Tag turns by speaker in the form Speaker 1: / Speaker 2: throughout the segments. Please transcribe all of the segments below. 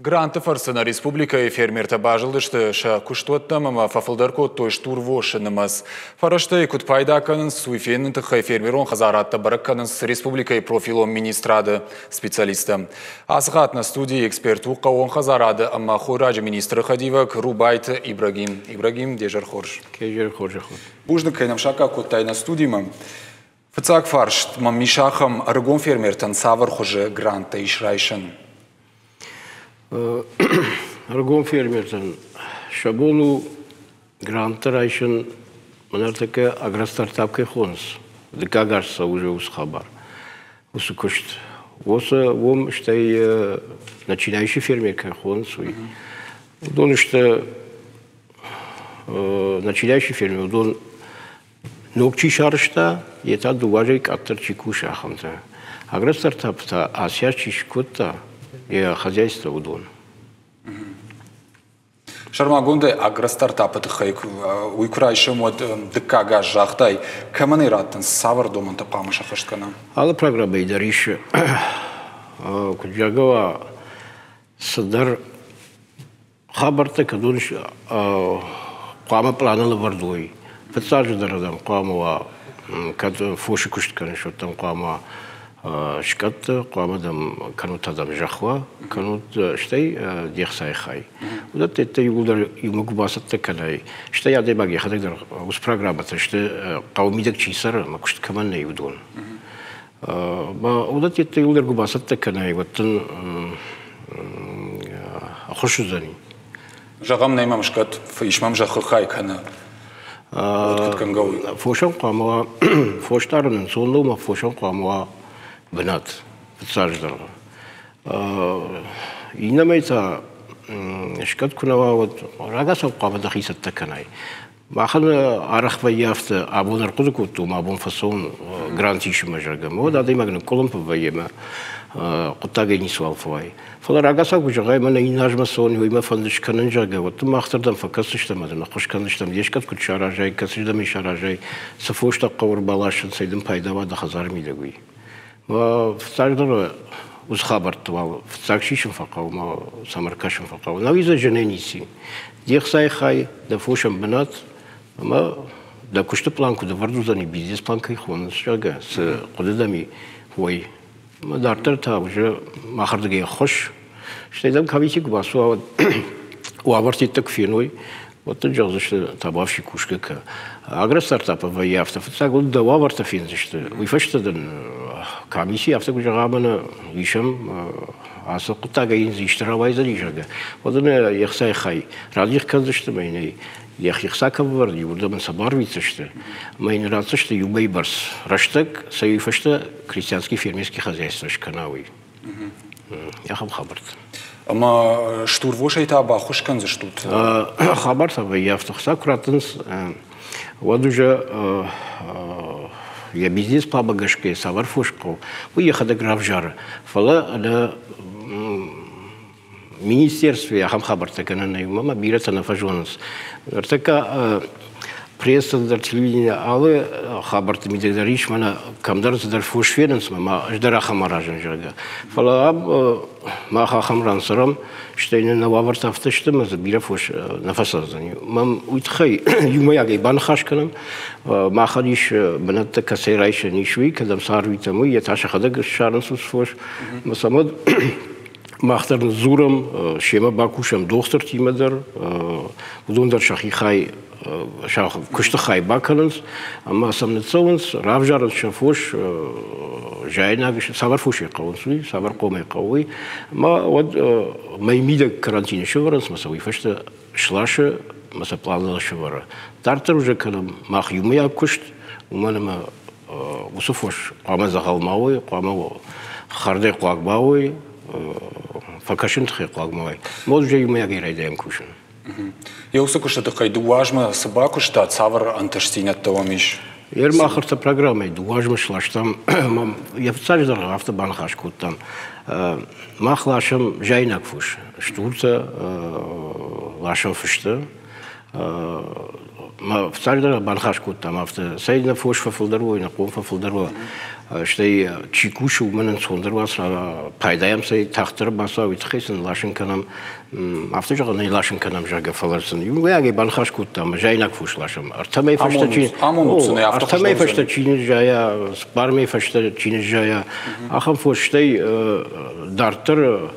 Speaker 1: Гранты фӕрцы нӕ республикӕйы фермертӕ базылдысты сӕ куыстуӕттӕм ӕмӕ фӕфылдӕр кодтой стурвосы нымӕц. Фӕрӕзтӕй куыд пайда кӕнынц, уый феныны тыххӕй фермерон хӕдзарадтӕ бӕрӕг кӕнынц республикӕйы профилон министрады специалисттӕ. Ацы хатт нӕ студийы эксперт у хъӕууон хӕдзарады ӕмӕ хойраджы министры хӕдивӕг Рубайты Ибрагим. Ибрагим, де зӕр хорз.
Speaker 2: Кезер хорз.
Speaker 1: Бузныг, кӕй нӕм саккаг кодтай нӕ студимӕ. Фыццаг фарст мӕм ис ахӕм: ӕрыгон фермертӕн цавӕр хуызы гранттӕ ис райсӕн?
Speaker 2: Ӕрыгон фермертӕн сӕ бон у гранттӕ райсын, мӕнӕ агростартап кӕй хонынц, дыккаг аз цӕуы уыцы хабар, уыцы куыст. Уыцы уым стӕй начинающий фермер кӕй хонынц, уый. Уыдон сты начинающий фермер, уыдон ног чи сарӕзта, йе та дыууӕ къаддӕр чи кусы, ахӕмтӕ. Агростартап та асиа чи скодта, йӕ хозяйство уыдон.
Speaker 1: Сӕрмагондӕй агростартапы тыххӕй уый куы райсӕм, уӕд дыккаг аз загътай, кӕмӕн ӕй раттынц, цавӕр домӕнтӕ хъуамӕ сӕххӕст кӕна?
Speaker 2: Алы программӕйы дӕр ис, куыд зӕгъа, цыдӕр хабӕрттӕ кӕд хъуамӕ пъланы лӕвӕрд уой. Фыццаджыдӕр адӕм хъуамӕ уа, кӕд фосы куыст кӕныс, уӕд дӕм хъуамӕ скъӕтты, хъуамӕ дӕм кӕнут адӕм зӕхх уа, кӕнут стӕй де хцайы хай. Уыдӕттӕ иууылдӕр иумӕ куы бацӕттӕ кӕнай, стӕй адӕймаг йӕхӕдӕг дӕр уыцы программӕтӕ сты, хъӕуы мидӕг чи цӕры ӕмӕ куыст кӕмӕн нӕй, уыдон. Уыдӕттӕ иууылдӕр куы бацӕттӕ кӕнай, уӕд дын ӕххуыс уыдзӕни.
Speaker 1: Зӕгъӕм, нӕй мӕм скъӕт, ис мӕм зӕххы хай кӕнӕ уӕд куыд кӕнгӕ у?
Speaker 2: Фосӕн хъуамӕ уа, фос дарын ӕнцон нӕу, ӕмӕ фосӕн хъуамӕ уа бынат фыццаджыдӕр. Иннӕмӕй та скъӕт куы нӕ уа, уӕд рагацау хъуамӕ дӕхи цӕттӕ кӕнай. Махӕн арӕх вӕййы афтӕ, абон ӕрхъуыды кодтон, абон фӕцӕуын грант исынмӕ, зӕгъгӕ. Уӕд адӕймаг ныкъкъуылымпы вӕййы ӕмӕ хъуыддагӕй ницыуал фӕуайы. Фӕлӕ рагацау куы зӕгъай, мӕнӕ иннӕ азмӕ цӕуын, уый мӕ фӕнды скӕнын, зӕгъгӕ, уӕд дын мах дӕр дӕм фӕкӕсдзыстӕм ӕмӕ дын ӕххуыс кӕндзыстӕм, де скъӕт куыд саразай, кӕцырдӕм ӕй саразай, цы фос дӕ хъӕуы ӕрбаласын, цӕй дын пайда уа дӕ хӕдзары мидӕг, уый. Фыццагдӕр уыцы хабӕртты уал фыццаг сисын фӕхъӕуы ӕмӕ сӕм ӕркӕсын фӕхъӕуы. Науи дзы зынӕй ницы. Де хцайы хай, дӕ фосӕн бынат ӕмӕ дӕ куысты план куыд ӕвӕрд уыдзӕни, бизнес-план кӕй хонынц, зӕгъгӕ, цы хъуыды дӕм и, уый. Ӕмӕ дарддӕр та уже махырдыгӕй ӕххуыс. Стӕй дӕм комисси куы бацуа, уӕд уавӕртӕ куы феной, уӕд дын зӕгъдзысты, табуафси кусгӕ кӕ. Агростартапы вӕййы афтӕ, фыццаг уын дӕ уавӕртӕ фендзысты, уый фӕстӕ дын комисси афтӕ куы зӕгъа, мӕнӕ исӕм ацы хъуыддагӕй йын дзы исты рауайдзӕни, зӕгъгӕ, уӕд ын йе хцайы хай радих кӕндзысты ӕмӕ йын ӕй йӕхи хца кӕм ӕвӕрд, уырдӕм ын сӕ барвитдзысты ӕмӕ йын ратдзысты иу мӕйы бӕрц рӕстӕг, сӕ уый фӕстӕ крестьянский фермерский хозяйство скӕна, уый. Ахӕм хабӕрттӕ.
Speaker 1: Ӕмӕ стурвосӕй та баххуыс кӕндзыстут?
Speaker 2: Хабар та вӕййы афтӕ. Хца куы раттынц, уӕд уже йӕ бизнес-планмӕ гӕсгӕ цавӕр фос хъӕуы, уый йӕхӕдӕг равзары. Фӕлӕ ӕнӕ министерствойы ахӕм хабӕрттӕ кӕнӕн нӕй, уымӕ бирӕтӕ нӕ фӕзонынц. Ныртӕккӕ пресса дӕр, телевидение алы хабӕртты мидӕг дӕр ис, мӕнӕ кӕмдӕр цыдӕр фос фенынц, ӕмӕ ӕз дӕр ахӕм аразын, зӕгъгӕ. Фӕлӕ ам мах ахӕм ран цӕрӕм, стӕй нын нӕ уавӕртӕ афтӕ сты, ӕмӕ дзы бирӕ фос нӕ фӕцӕрдзӕни. Мӕм уый тыххӕй иумӕйагӕй баныхас кӕнӕм. Махӕн ис бынӕттӕ, кӕцӕй райсӕн ис, уый, кӕдӕм сӕ арвитӕм, уый, йе та сӕхӕдӕг ссарынц уыцы фос. Ӕмӕ сӕм уӕд мах дӕр ныдздзурӕм, семӕ бакусӕм дохтыртимӕ дӕр, уыдон дӕр сӕхи хай, сӕ куысты хай бакӕнынц ӕмӕ сӕм ныццӕуынц, равзарынц сӕ фос, заинаг цавӕр фосӕй хъӕуынц, уый, цавӕр хъомӕй хъӕуы, уый. Ӕмӕ уӕд мӕй мидӕг карантины сӕвӕрынц ӕмӕ сӕ уый фӕстӕ сласы ӕмӕ сӕ пъланыл сӕвӕры. Дарддӕр уже кӕнӕм мах иумӕйаг куыст, уымӕн ӕмӕ уыцы фос хъуамӕ дзӕгъӕл ма уой, хъуамӕ хӕрдӕй хъуаг ма уой, фӕкӕсын тыххӕй хъуаг ма уой. Мод уже иумӕйагӕй райдайӕм кусын.
Speaker 1: Йӕ уыцы куысты тыххӕй дыууӕ азмӕ цы бакуыстат, цавӕр ӕнтыстдзинӕдтӕ уӕм ис?
Speaker 2: Ермахырты программӕйы дыууӕ азмӕ сластам, йӕ фыццаджыдӕр афтӕ баныхас кодтам. Мах ласӕм заинаг фос, стуртӕ, ласӕм фысты. Мӕ фыццагдӕр баныхас кодтам афтӕ, цӕй нӕ фос фӕфылдӕр уой, нӕ хъом фӕфылдӕр уа, стӕй чи кусы, уымӕн ӕнцондӕр уа, пайдайӕм цӕй тагъддӕр бацӕуа, уый тыххӕй сын ласын кӕнӕм. Афтӕ зӕгъын ӕй ласын кӕнӕм, зӕгъгӕ, фӕлӕ сын иумӕйагӕй баныхас кодтам, заинаг фос ласӕм. Ӕртӕ мӕй фӕстӕ чи ӕртӕ мӕй фӕстӕ чи ныззайа, 4 мӕй фӕстӕ чи ныззайа, ахӕм фос, стӕй дарддӕр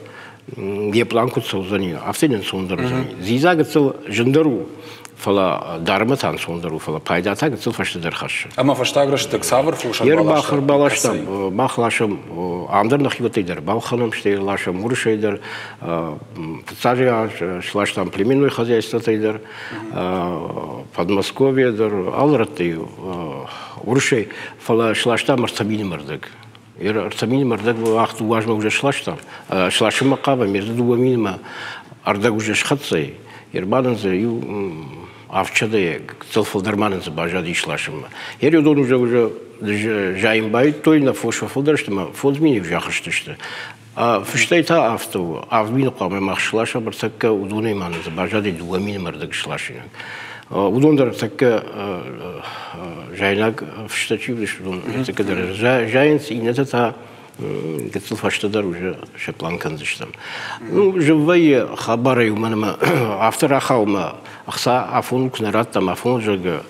Speaker 2: йӕ план куыд цӕудзӕни, афтӕ йын ӕнцондӕр уыдзӕни. Дзидза гыццыл зындӕр у, фӕлӕ дармӕ та ӕнцондӕр у, фӕлӕ пайда та гыццыл фӕстӕдӕр хӕссы.
Speaker 1: Ӕмӕ фӕстаг рӕстӕг цавӕр фос ӕрбаластам?
Speaker 2: Ӕрбаластам, мах ласӕм, ам дӕр нӕхиуӕттӕй дӕр балхӕнӕм, стӕй ласӕм уырысӕй дӕр, фыццаджы аз сластам племенной хозяйствотӕй дӕр, Подмосковье дӕр, алы рӕттӕй уырысӕй, фӕлӕ сластам 3 000 ӕрдӕг. 3 000 ӕрдӕг уагъд уазмӕ уже сластам. Сласынмӕ хъавӕм, 2 000-мӕ ӕрдӕг уже схӕццӕ и. Ӕрбадын дзы иу авдсӕдӕйы гыццыл фылдӕр ма нын дзы баззади сласынмӕ. Уыдон уже зайын байдыдтой, нӕ фос фӕфылдӕр сты ӕмӕ 5 000 уже ахызтысты. Фыстӕй та афтӕ у, 7 000 хъуамӕ мах сласӕм, ӕртӕккӕ уыдонӕй ма нын дзы баззади 2 000 ӕрдӕг сласинаг. Уыдон дӕр ӕртӕккӕ зайнаг фыстӕ чи уыдысты, уыдон ӕртӕккӕ дӕр зайынц, иннӕтӕ та гыццыл фӕстӕдӕр уже сӕ план кӕндзыстӕм. Ну, зын вӕййы хабарӕй, уымӕн ӕмӕ афтӕ рахауы мӕ ӕхца афоныл куы нӕ раттӕм, афоныл, зӕгъгӕ,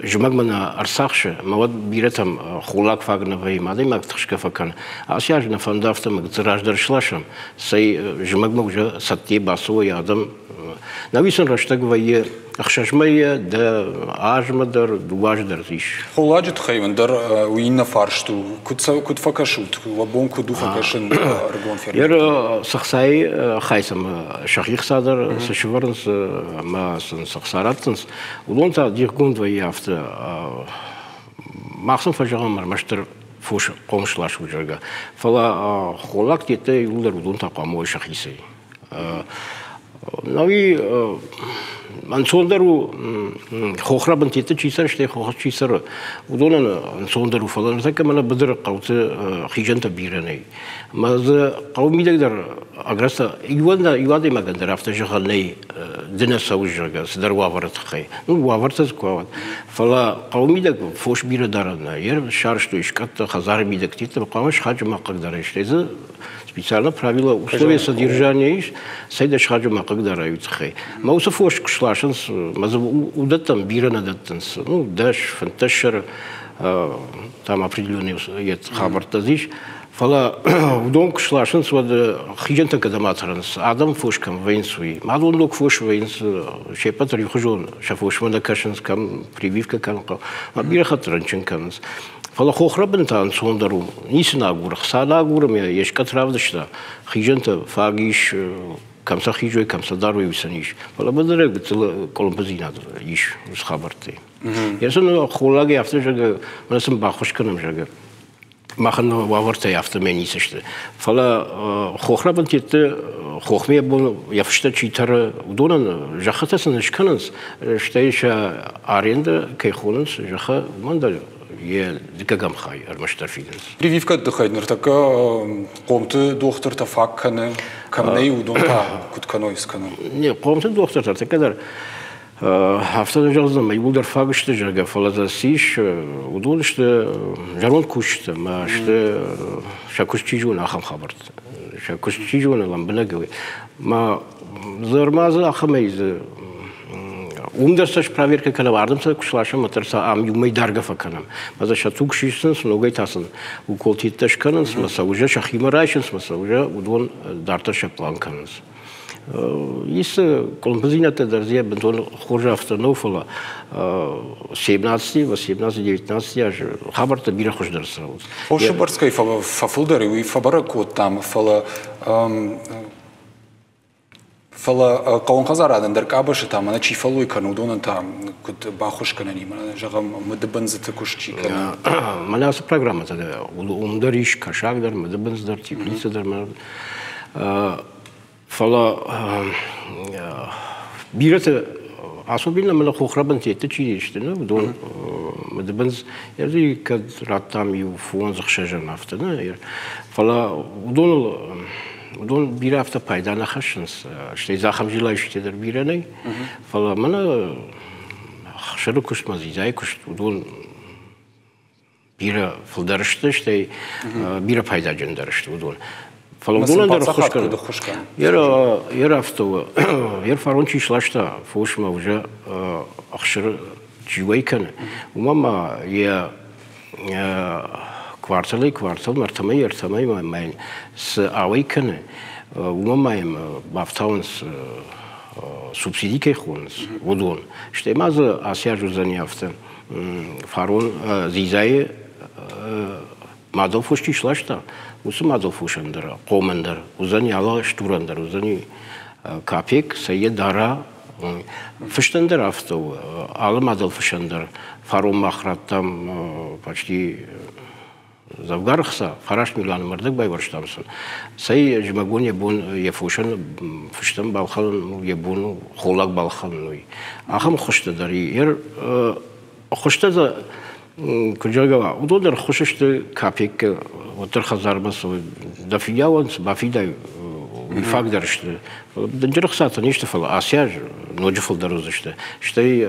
Speaker 2: зымӕгмӕ нӕ ӕрцахсы, ӕмӕ уӕд бирӕтӕм холлаг фаг нӕ вӕййы, адӕймаг тыхсгӕ фӕкӕны. Ацы аз нӕ фӕнды афтӕ, ӕмӕ гыццыл раздӕр сласӕм, цӕй зымӕгмӕ уже цӕттӕ бацӕуой адӕм. Науи сын рӕстӕг вӕййы 6 мӕйы, дӕ азмӕ дӕр, 2 азы дӕр ис.
Speaker 1: Холладжы тыххӕй мын дӕр уый иннӕ фарст у. Куыд фӕкӕсут? Уӕ бон куыд у фӕкӕсын ӕрыгон фермертӕм?
Speaker 2: Цы хцайы хай сӕм сӕхи хца дӕр цы сывӕрынц ӕмӕ сын цы хца раттынц, уыдон та дихгонд вӕййы афтӕ. Мах сын фӕзӕгъӕм ӕрмӕстдӕр фос хъом сласут, зӕгъгӕ. Фӕлӕ холлаг деттӕ иууылдӕр уыдон та хъуамӕ уой сӕхицӕй. Науи ӕнцондӕр у хохрӕбынтӕ чи цӕры, стӕй хохы чи цӕры, уыдонӕн ӕнцондӕр у, фӕлӕ ныртӕккӕ мӕнӕ быдыры хъӕуты хизӕнтӕ бирӕ нӕй. Ӕмӕ дзы хъӕуы мидӕг дӕр агрӕстӕ иу адӕймагӕн дӕр афтӕ зӕгъӕн нӕй, ды нӕ цӕуыс, зӕгъгӕ, цыдӕр уавӕры тыххӕй. Ну, уавӕртӕ дзы куы уӕд. Фӕлӕ хъӕуы мидӕг фос бирӕ дарӕн нӕ. Йе сарӕзтой скъӕттӕ, хӕдзары мидӕг хъуамӕ схаджы ма хъыгдарай, стӕй дзы специально правила условия содержания ис, цӕй дӕ схаджы ма хъыгдарай, уый тыххӕй. Мӕ уыцы фос куы сласынц, мӕ дзы уыдӕттӕм бирӕ нӕ дӕттынц. Ну, 10, 15 сӕры, там определенные хабӕрттӕ дзы ис. Фӕлӕ уыдон куы сласынц, уӕд хизӕнтӕ кӕдӕм атӕрынц, адӕм фос кӕм вӕййынц, уый. Мадон ног фос вӕййынц, се ппӕт дӕр иухуызон сӕ фосмӕ нӕ кӕсынц, кӕм прививкӕ кӕнын хъӕуы. Бирӕ хатт рынчын кӕнынц. Фӕлӕ хохрӕбын та ӕнцондӕр у. Ницы нӕ агуры, хца нӕ агуры ӕмӕ йе скъӕт равдыста. Хизӕнтӕ фаг ис, кӕм сӕ хизой, кӕм сӕ дарой, уый сын ис. Фӕлӕ быдырӕг гыццыл къуылымпыдзинад ис уыцы хабӕрттӕй. Йӕ сын холлагӕй афтӕ зӕгъы, мӕнӕ сын баххуыс кӕнӕм, зӕгъы. Махӕн уавӕртӕй афтӕмӕй ницы сты. Фӕлӕ хохрӕбынтӕтты хохмӕ бон йӕ фыстӕ чи тӕры, уыдонӕн зӕххытӕ сын скӕнынц, стӕй сӕ арендӕ кӕй хонынц, зӕххы уымӕн дӕр йӕ дыккӕгӕм хай ӕрмӕстдӕр фидынц.
Speaker 1: Прививкӕты тыххӕй ныртӕккӕ хъомты дохтыртӕ фаг кӕны, кӕм нӕй, уыдон та куыд кӕной, скӕнын?
Speaker 2: Не, хъомты дохтыртӕ ӕртӕккӕ дӕр афтӕ нӕ зӕгъдзынӕн, ӕмӕ иууылдӕр фаг сты, зӕгъгӕ, фӕлӕ дзы цы ис, уыдон сты зӕронд кусджытӕ ӕмӕ сты, сӕ куыст чи зоны, ахӕм хабӕрттӕ. Сӕ куыст чи зоны, лӕмбынӕг ма дзы ӕрмадзы ахӕмӕй дзы уым дӕр сӕ спроверкӕ кӕнӕм, ардӕм сӕ куы сласӕм, уӕддӕр сӕ ам иумӕ даргӕ фӕкӕнӕм. Мӕ дзы сӕ туг сисынц, ногӕй та сын уколтиттӕ скӕнынц, мӕ сӕ уже сӕхимӕ райсынц, мӕ сӕ уже уыдон дарддӕр сӕ план кӕнынц. Ис къуылымпыдзинӕдтӕ дӕр дзы бынтон хорз афтӕ нӕу, фӕлӕ 17, 18, 19 азы хабӕрттӕ бирӕ хуыздӕр цӕуынц.
Speaker 1: Фосы бӕрц кӕй фӕфылдӕр, уый фӕбӕрӕг кодтам, фӕлӕ хъӕуон хӕдзарад ӕндӕр къабӕзты та мӕнӕ чи фӕллой кӕны, уыдонӕн та куыд баххуыс кӕнӕн и, мӕнӕ зӕгъӕм, мыдыбындзыты куыст чи кӕны?
Speaker 2: Мӕнӕ ацы программӕтӕ уым дӕр ис кӕсаг дӕр, мыдыбындз дӕр, теплицӕ дӕр. Фӕлӕ бирӕтӕ особенно мӕнӕ хохрӕбынтӕ чи сты, уыдон мыдыбындз кӕд радтам иу фондз-ӕхсӕзӕн афтӕ, нӕ, фӕлӕ уыдоныл уыдон бирӕ афтӕ пайда нӕ хӕссынц, стӕй дзы ахӕм зилайсджытӕ дӕр бирӕ нӕй, фӕлӕ мӕнӕ Ӕхсыры куыстмӕ дзидзайы куыст, уыдон бирӕ фылдӕр сты, стӕй бирӕ пайдаджындӕр сты уыдон. Фӕлӕ уыдонӕн дӕр ӕххуыс кӕны. Йе рафтауы, йе фарон чи сласта фосмӕ уже ӕхсыры чи уӕй кӕны, уымӕ ма йӕ кварталӕй кварталмӕ, ӕртӕмӕй ӕртӕмӕй ма йын цы ауӕй кӕны, уымӕ ма йӕм бафтауынц субсиди кӕй хонынц, уыдон. Стӕй ма дзы ацы аз уыдзӕни афтӕ, фарон дзидзайы мадӕл фос чи сласта, уыцы мадӕл фосӕн дӕр, хъомӕн дӕр уыдзӕни, алы стурӕн дӕр уыдзӕни капек, сӕ йӕ дара. Фыстӕн дӕр афтӕ у, алы мадӕл фысӕн дӕр фарон мах радтам почти дзӕвгар ӕхца, 9 милуаны мӕрдӕг байуӕрстам сын. Цӕй зымӕгон йӕ бон йӕ фосӕн фыстӕн балхӕнын у, йӕ бон у холлаг балхӕнын уый. Ахӕм хуызтӕ дӕр и. Хуызтӕ дзы куыд зӕгъгӕ, уыдон дӕр ххуыс сты капеккы, уӕддӕр хӕдзармӕ цӕуы. Дӕ фиййауӕн цы бафидай, уый фаг дӕр сты. Дынджыр ӕхцатӕ не сты, фӕлӕ ацы аз ноджы фылдӕр уыдзысты. Стӕй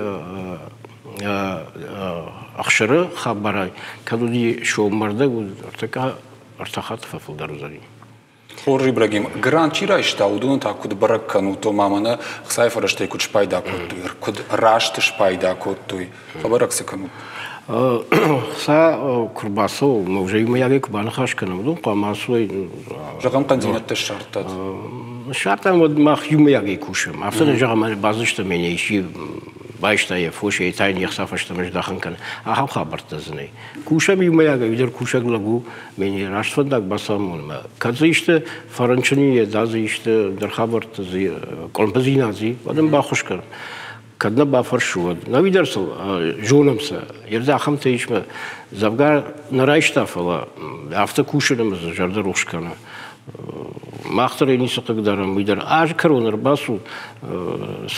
Speaker 2: ӕхсыры хабарӕй кӕд уыди соммӕрдӕг, ӕртӕккӕ ӕртӕ хатты фӕфылдӕр уыдзӕни.
Speaker 1: Хорз, Ибрагим, грант чи райста, уыдоны та куыд бӕрӕг кӕнут, ома мӕнӕ хцайы фӕрӕзтӕй куыд спайда кодтой, куыд раст спайда кодтой, фӕбӕрӕг цы кӕнут?
Speaker 2: Хца куы рбацӕуы, ӕмӕ уже иумӕйагӕй куы баныхас кӕнӕм, уыдон хъуамӕ ацуой.
Speaker 1: Зӕгъӕм, хъӕндзинӕдтӕ ссардтат?
Speaker 2: Ссардтам, уӕд мах иумӕйагӕй кусӕм. Афтӕ нӕ зӕгъӕм, бадзыстӕм ӕнӕ исчи байста йӕ фос, йӕ та йын йе хца фӕстӕмӕ здахын кӕны. Ахӕм хабӕрттӕ дзы нӕй. Кусӕм иумӕйагӕй, уый дӕр кусӕг лӕг у, мӕн раст фӕндаг бацамонмӕ. Кӕд дзы исты фӕрынчын и, да дзы исты ӕндӕр хабӕрттӕ дзы къуылымпыдзинад дзы, уӕд ын баххуыс кӕн. Кӕд нӕ бафӕрсы, уӕд. Нӕуи дӕр сыл зонӕм сӕ. Ердӕ ахӕмтӕ ис мӕ дзӕвгар нӕ райста, фӕлӕ афтӕ кусын ӕмӕ дзы зӕрдӕ рухс кӕны. Мах дӕр ӕй ницы хъыгдарӕм, уый дӕр азы кӕрон ӕрбацу,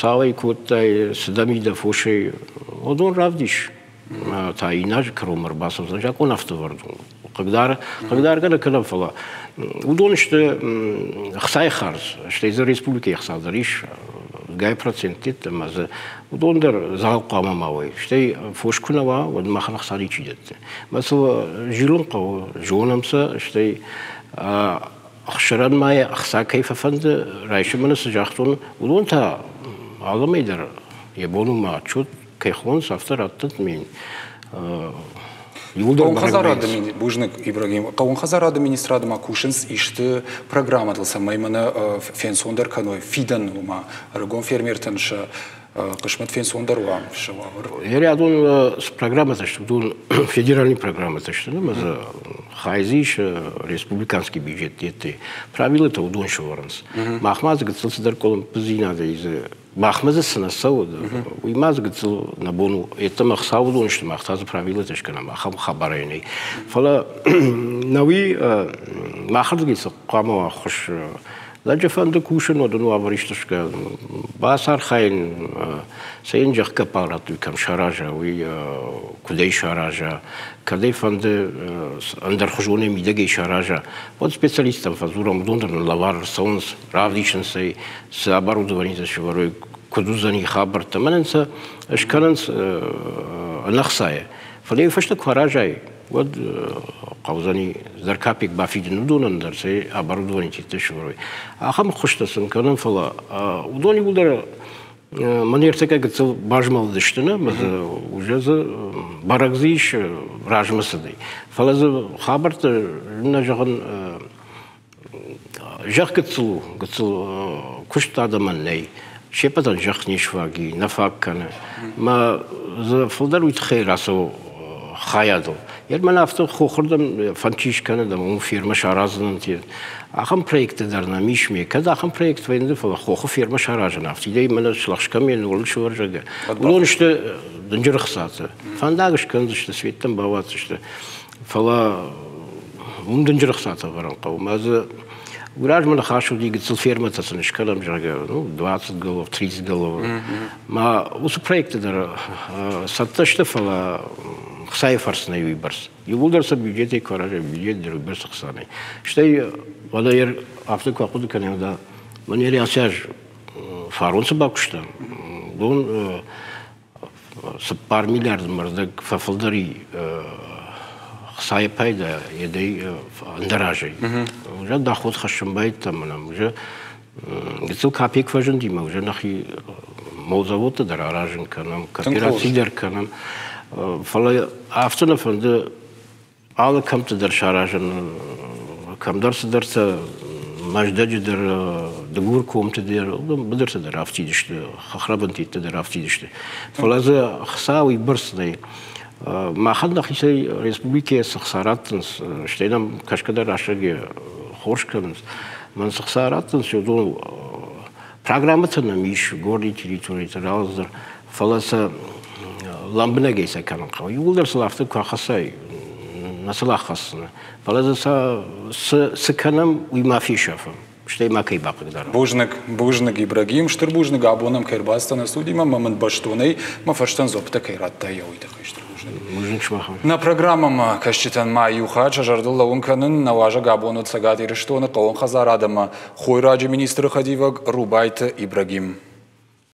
Speaker 2: цалӕй кодтай, цы дӕм и дӕ фосӕй, уыдон равдис. Та иннӕ азы кӕронмӕ ӕрбацӕудзӕн закъон афтӕ вӕрд у. Хъыгдаргӕ нӕ кӕнӕм, фӕлӕ уыдон сты ӕхцайы хардз, стӕй дзы республикӕйы ӕхца дӕр ис, гай процент ӕмӕ дзы уыдон дӕр дзӕгъӕл хъуамӕ ма уой. Стӕй фос куы нӕ уа, уӕд махӕн ӕхца ничи дӕтты. Мӕ сыл зилын хъӕуы, зонӕм сӕ, стӕй ӕхсырӕн ма йӕ ӕхца кӕй фӕфӕнды, райсомы ны цы загътон, уыдон та алӕмӕй дӕр йӕ бон у ма отчет кӕй хонынц, афтӕ раттӕнт мин.
Speaker 1: Хъӕууон хӕдзарады бузныг, Ибрагим. Хъӕууон хӕдзарады министрады ма кусынц исты программӕтыл, цӕмӕй мӕнӕ фенцондӕр кӕной фидӕн, ома ӕрыгон фермертӕн сӕ хъысмӕт фенцондӕр уа, сӕ уавӕр.
Speaker 2: Рядон цы программӕтӕ сты, уыдон федеральный программӕтӕ сты, ӕмӕ дзы хай дзы ис республиканский бюджет дӕтты. Правилӕтӕ уыдон сӕвӕрынц. Махмӕ дзы гыццыл цыдӕр къуылымпыдзинадӕй дзы махмӕ дзы цы нӕ цӕуы, уый ма дзы гыццыл нӕ бон у. Йеддӕмӕ ӕхца уыдон сты, мах та дзы правилӕтӕ скӕнӕм, ахӕм хабарӕй нӕй. Фӕлӕ нӕуи махырдыгӕй цы хъуамӕ уа ӕххуыс? Лӕджы фӕнды кусын, уӕд ын уавӕр исты бацархайын, сӕ йын зӕхх аппарат уый кӕм сараза, уый куыдӕй сараза, кӕд ӕй фӕнды ӕндӕрхуызонӕй мидӕгӕй сараза, уӕд специалисттӕм фӕдзурӕм, уыдон дӕр нын лӕвар ӕрцӕуынц, равдисынц ӕй, цы оборудованитӕ сӕвӕрой, куыд уыдзӕни хабӕрттӕ. Мӕнӕн сӕ скӕнынц ӕнӕхцайӕ. Фӕлӕ иу фӕстӕ куы аразай, уӕд хъӕудзӕни дӕр капек бафидын уыдонӕн дӕр, сӕ оборудованитӕ сӕвӕрой. Ахӕм хуызтӕ сын кӕнын, фӕлӕ уыдон иууылдӕр мӕн ӕртӕккӕ гыццыл базмӕлыдысты, нӕ, ӕмӕ дзы уже дзы бӕрӕг дзы ис размӕ цыдӕй. Фӕлӕ дзы хабӕрттӕ, нӕ зӕгъын, Зӕхх гыццыл у, гыццыл куыст адӕмӕн нӕй. Се ппӕтӕн зӕхх не сфаг и, нӕ фаг кӕны. Мӕ дзы фылдӕр уый тыххӕй рацӕуы хайадыл. Йӕ мӕн афтӕ хохырдӕм фӕнд чи скӕны, ӕмӕ уым фермӕ саразынӕн ахӕм проекттӕ дӕр нӕм ис ме. Кӕд ахӕм проект вӕййы, фӕлӕ хохы фермӕ саразын афтидӕй мӕнӕ слӕгъз кӕм йӕ нолы сывӕрзӕгӕ. Уыдон сты дынджыр ӕхцатӕ. Фӕндаг скӕндзысты, светтӕм бауадздзысты. Фӕлӕ уым дынджыр ӕхцатӕ ӕвӕрын хъӕуы. Мӕ дзы уый размӕ ныхас уыди, гыццыл фермӕтӕ сын скӕнӕм, зӕгъгӕ, ну, 20 голов, 30 голов. Мӕ уыцы проекты дӕр цӕттӕ сты, фӕлӕ хцайы фӕрцы нӕй уыйбӕрц. Иууылдӕр сӕ бюджетӕй куы аразӕм, бюджет дӕр уыйбӕрц ӕхца нӕй. Стӕй, уӕдӕ афтӕ куы ахъуыды кӕнӕм, да, мӕн ацы аз фарон цы бакуыстам, уыдон 4 миллиарды мӕрдӕг фӕфылдӕр и хцайы пайда едӕй ӕндӕр азӕй. Уже доход хӕссын байдыдтам мӕнӕм уже гыццыл капек фӕзынди мӕ уже нӕхи молзаводтӕ дӕр аразын кӕнӕм, коопераци дӕр кӕнӕм. Фӕлӕ афтӕ нӕ фӕнды алы кӕмтты дӕр саразын, кӕмдӕр цыдӕртӕ Мӕздӕджы дӕр, Дыгур комты дӕр, быдырты дӕр афтид сты, хӕхрӕбынтитты дӕр афтид сты. Фӕлӕ дзы хца уыйбӕрц нӕй. Махӕн нӕхицӕй республикӕйӕ цы хца раттынц, стӕй нӕм кӕсгӕ дӕр рӕстӕг хорз кӕнынц. Мӕн цы хца раттынц, уыдон программӕтӕ нӕм ис, горный территориты рауадздӕр, фӕлӕ сӕ лӕмбынӕгӕй сӕ кӕнын хъӕуы. Иууылдӕр сыл афтӕ куы ахӕссай, нӕ сыл аххӕссыны. Фӕлӕ дзы сӕ цы кӕнӕм, уый ма фесафӕм, стӕй ма кӕй бахъыгдарӕм.
Speaker 1: Бузныг, бузныг, Ибрагим. Стыр бузныг, абон ӕм кӕй ӕрбацыдтӕн нӕ студимӕ ӕмӕ мын бӕстонӕй мӕ фӕрстӕн дзуӕпптӕ кӕй радтай, уый тыххӕй стыр бузныг.
Speaker 2: Бузныг сымахӕн.
Speaker 1: Нӕ программӕмӕ кӕсджытӕн ма иу хатт сӕ зӕрдыл лӕууын кӕнын, нӕ уазӕг абон уыд Цӕгат Ирыстоны хъӕууон хӕдзарад ӕмӕ хойраджы министры хӕдивӕг Рубайты Ибрагим.